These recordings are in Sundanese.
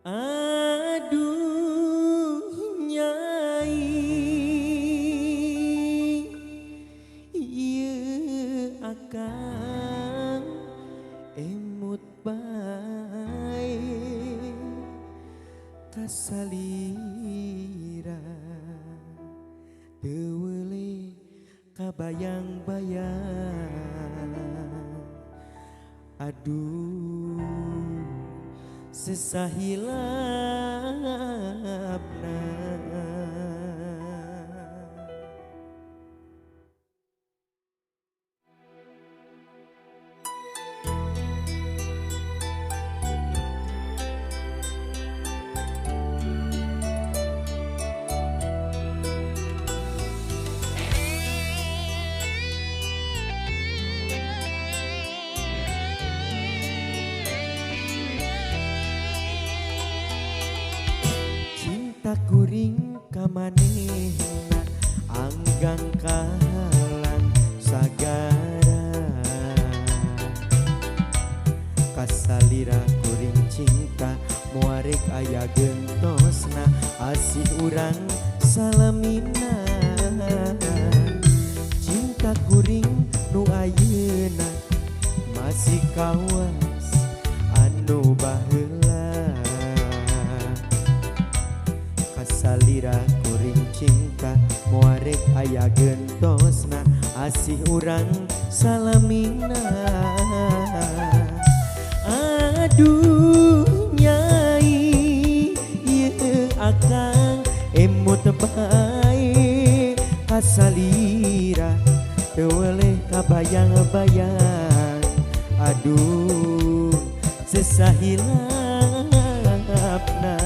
Aduh nyai ieu akang emut bae kasalira teu weuleh kabayang-bayang. Aduh sesahilapna. Kuring kamanehna anggang kahalang sagara kasalira kuring cinta moarek aya gentosna asih urang salamina. Cinta kuring nu ayeuna masih kawas anu baheula kasalira kuring cinta moarek aya gentosna asih urang salamina. Aduh nyai ieu akang emut bae kasalira teu weuleh kabayang-bayang. Aduh sesahilapna.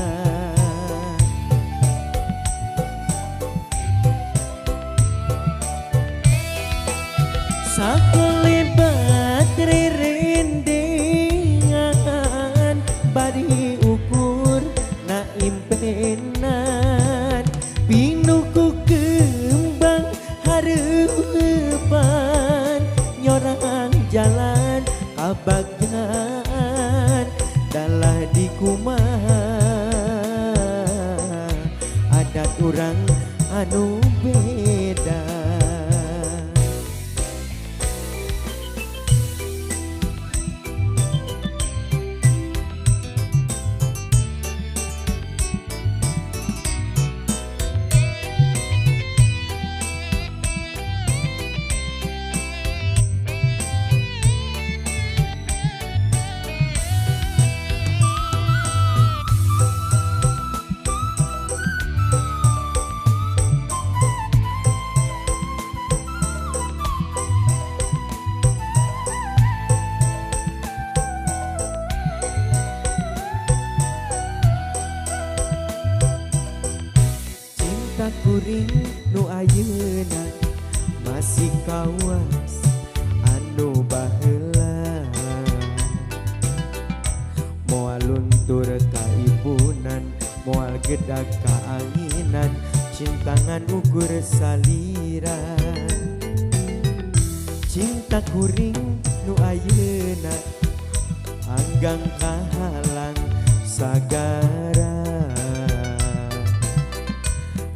Sakelebat rerendengan bari ukur na impenan pinuku kembang hareupan nyorang jalan kabagjaan dalah dikumaha adat urang anu beda. Kuring nu ayeuna masih kawas anu baheula moal luntur ka ibunan moal gedag ka anginan cintangan ukur salira. Cinta kuring nu ayeuna anggang kahalang sagara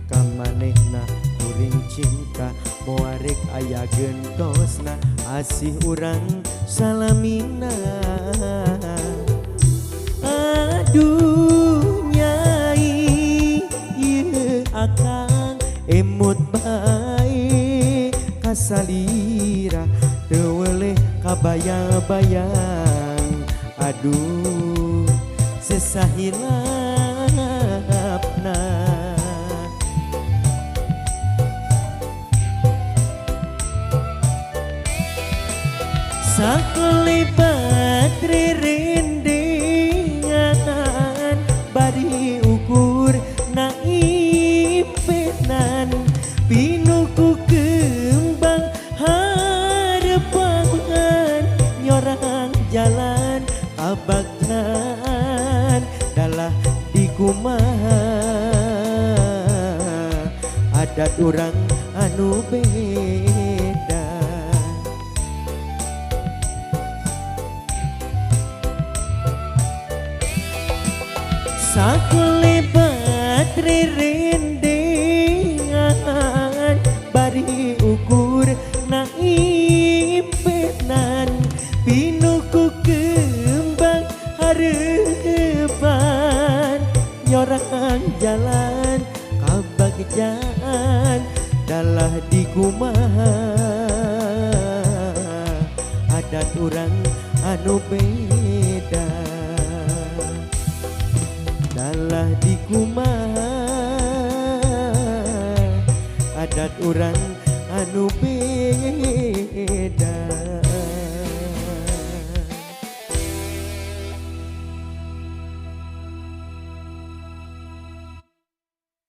kamanehna kuring cinta moarek aya gentosna asih urang salamina. Aduh nyai ieu akang emut bae kasalira teu weuleh kabayang-bayang. Aduh sesahilapna. Sakelebat rerendengan bari ukur na impenan pinuku kembang harepan nyorang jalan kabagjaan dalah dikumaha adat urang anu beda. Sakulebat rerendengan, bari ukur naimpenan, pinuh ku kembang harepan, nyorang jalan kabagjaan. Dalah dikumaha adat urang anu beda. Dalah dikumaha adat urang anu beda.